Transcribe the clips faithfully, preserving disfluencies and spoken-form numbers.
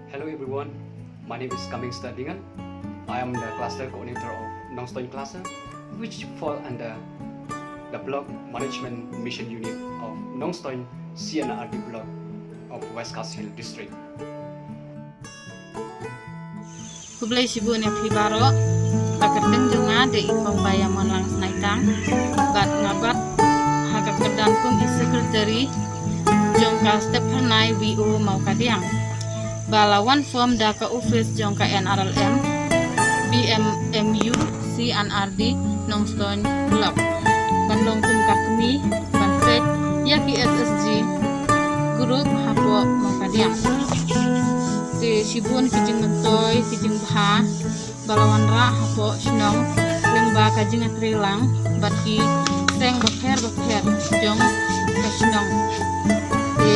Hello everyone, my name is Comingster Dingan. I am the cluster coordinator of Nongstoin cluster, which fall under the Block Management Mission Unit of Nongstoin C and R D Block of West Khasi Hills District. Khublei shibun ïa phi baroh. Ha ka kyrteng jong nga dei i Pongbai Ïamonlang Snaitang. Bad nga bat ha ka kyrdan kum i secretary jong ka step phyrnai V O Mawkadiang, ba la wan form da ka office jong ka N R L M, B M M U, C and R D, Nongstoin Block, ban long kum ka kmie ban peit ïa ki S S G group hapoh Mawkadiang. Te shibun ki jingmyntoi, ki jingbha ba la wanrah hapoh shnong lyngba ka jingïatreilang bad ki seng bapher bapher jong ka shnong. Te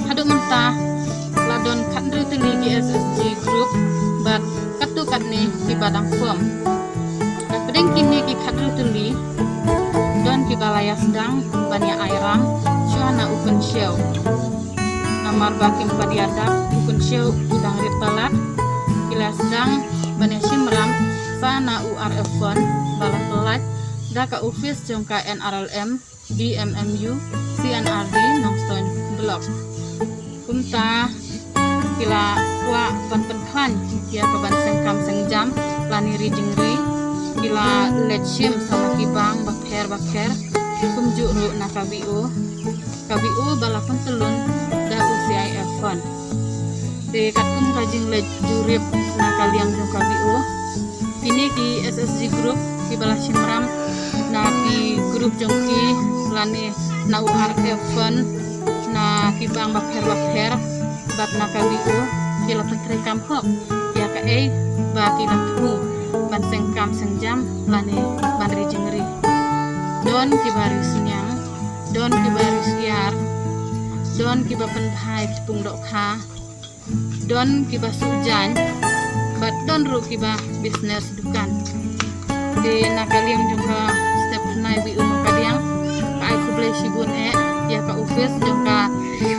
haduh mynta la don khathynriew tylli ki S S G group bad katto katne kiba dang form. Hapdeng kine ki khathynriew tylli, don kiba la ïa sdang ban ïa ai ram shuwa na u kynshew. Namar ba kim pat ïa dap u kynshew u dang rit palat, ki la sdang ban ïa shim ram sa na u R F fund ba la pyllait da ka office jong ka N R L M, B M M U, C and R D, Nongstoin Block. Kumta ki la kwah ban pynkhlaiñ ïa ka ban seng kam seng jam lane ri jingri. Ki la leit shim sa na ki bank bapher bapher, kumjuh ruh na ka V O. Ka V O ba la pyntyllun da u C I F fund. Te katkum ka jingleit jurip na ka liang jong ka V O, kine ki S S G group kiba la shim ram na ki group jong ki lane na u R F fund, na ki bank bapher bapher bad na ka V O, ki la pyntreikam hok ïa kaei ba ki la thmu ban seng kam seng jam lane ban ri jingri. Don kiba ri sniang, don kiba ri syiar, don kiba pynbha ïa ki pung dohkha, don kiba suh jaiñ, bad don ruh kiba business dukan. Te na ka liang jong ka step phyrnai V O Mawkadiang, ka ai khublei shibun eh ïa ka office jong ka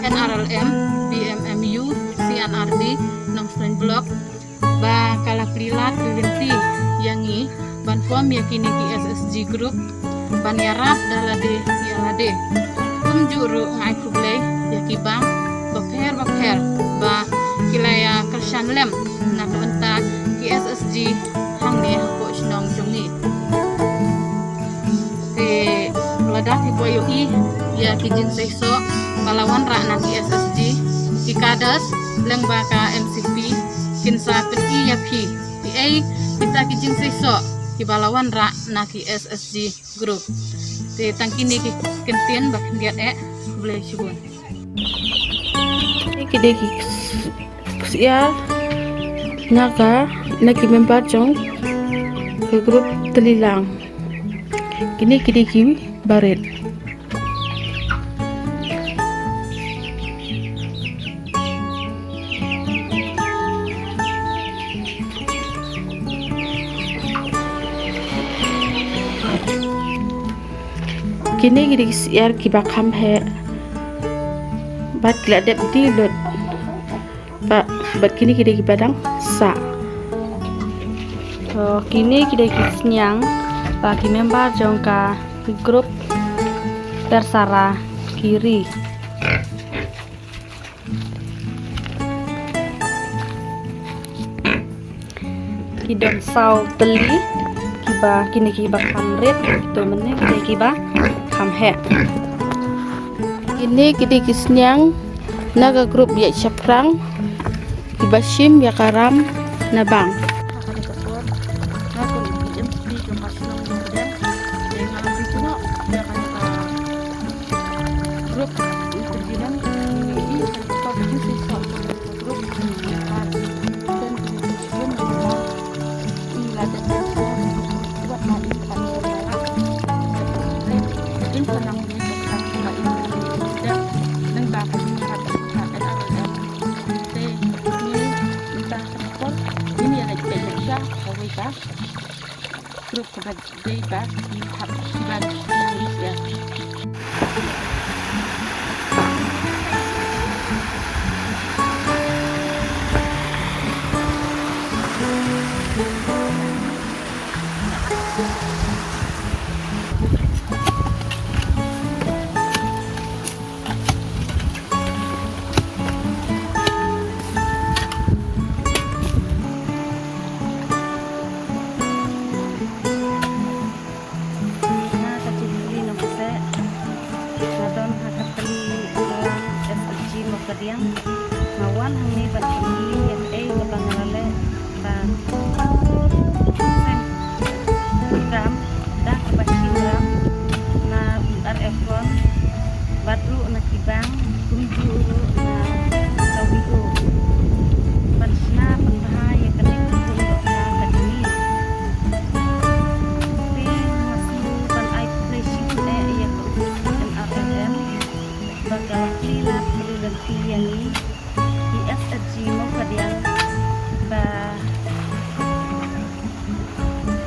N R L M, B M M U, C and R D, Nongstoin Block, ba ka la plie lad plie lynti ïa ngi ban form ïa kine ki S S G group ban ïarap da lade ïa lade. Kumjuh ruh nga ai khublei ïa ki bank bapher bapher ba ki la ïa kyrshan lem na ka bynta ki S S G hangne hapoh shnong jong ngi. Te lada phi kwah ïohi ïa ki jingseisoh ba la wanrah na ki S S G, ki cadres lyngba ka M C P kin sa pyni ïa phi kiei kita ki jingseisoh kiba la wanrah na ki S S G group. Te tang kine ki kyntien ba khyndiat eh, khublei shibun. Ki dei ki ksiar na ka, na ki member jong ka group Tylli Lang. Kine ki dei kiba rit. Kine ki dei ki syiar kiba kham heh bad ki la dep die lut. Ba, bad kine ki dei kiba dang sah. To, kine ki dei ki sniang ba ki member jong ka group Tersara ki ri. Ki don saw tylli, kiba, kine kiba kham rit, to mynne kine kiba kham heh. Kine ki dei ki sniang na ka group ïaid shaphrang, kiba shim ïa ka ram na bank. Kaba dei ba ki hap kiban ïa. Nga ka Jingkylli Nongkseh, nga don ha ka tylli ka S H G Mawkadiang. Nga wan hangne ban pyni ïa kaei kaba nga la leh ba seng program da kaba shim ram na U R F Ron bad ruh na ki bank kumjuh ruh na ka W O ban shna pynbha ïa kane ka bun dohkha ka jingim. Te nga sngew ban ai khublei shibun eh ïa ka office N R L M ba ka la plie lad plie lynti ïa ngi ki S H G Mawkadiang ba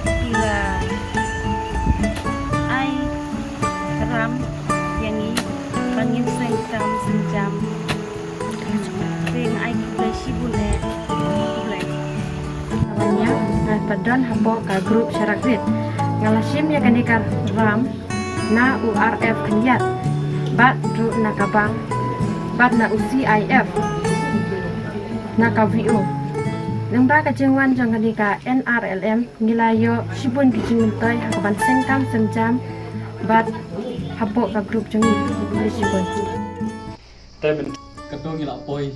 ki la ai ram ïa ngi ba ngin seng kam seng jam. Te nga ai khublei shibun eh. Khublei. Nga pat don hapoh ka group Sharak Rit. Nga la shim ïa kane ka ram na U R F Khyndiat bad ruh na ka bank bad na U C I F na ka W O. Lyngba ka jingwan jong kane ka N R L M ngi la ïoh shibun ki jingmyntoi ha kaban seng kam seng jam bad hapoh ka group jong ngi. Khublei shibun. Te mynta katno ngi la poi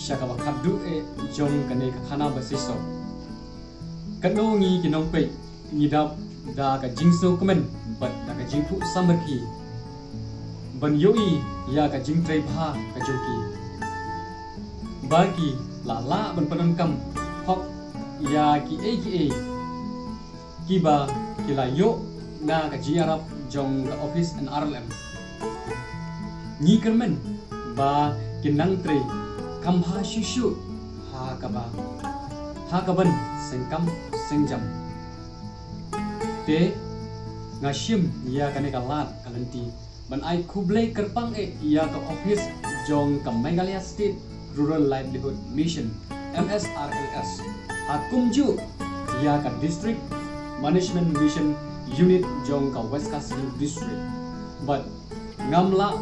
sha kaba khatduh eh jong kane ka khana ba shisha. Katno ngi ki nongpeit ngi dap da ka jingsngewkmen bad da ka jingphuh samrkhie ban ïohi ïa ka jingtrei bha ka jong ki ba ki la lah ban pyndonkam hok ïa kiei kiei kiba ki la ïoh na ka jingïarap jong ka office N R L M. Ngi kyrmen ba kin nang trei kham bha shuh shuh ha kaba ha kaban seng kam seng jam. Te nga shim ïa kane ka lad ka lynti ban ai khublei kyrpang eh ïa ka office jong ka Meghalaya State Rural Livelihood Mission, M S R L S, ha kumjuh ïa ka District Management Mission Unit jong ka West Khasi Hills District. Bad ngam lah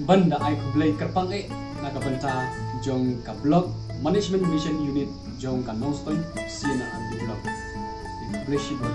ban da ai khublei kyrpang eh na ka bynta jong ka Block Management Mission Unit jong ka Nongstoiñ C and R D Block. Khublei shibun.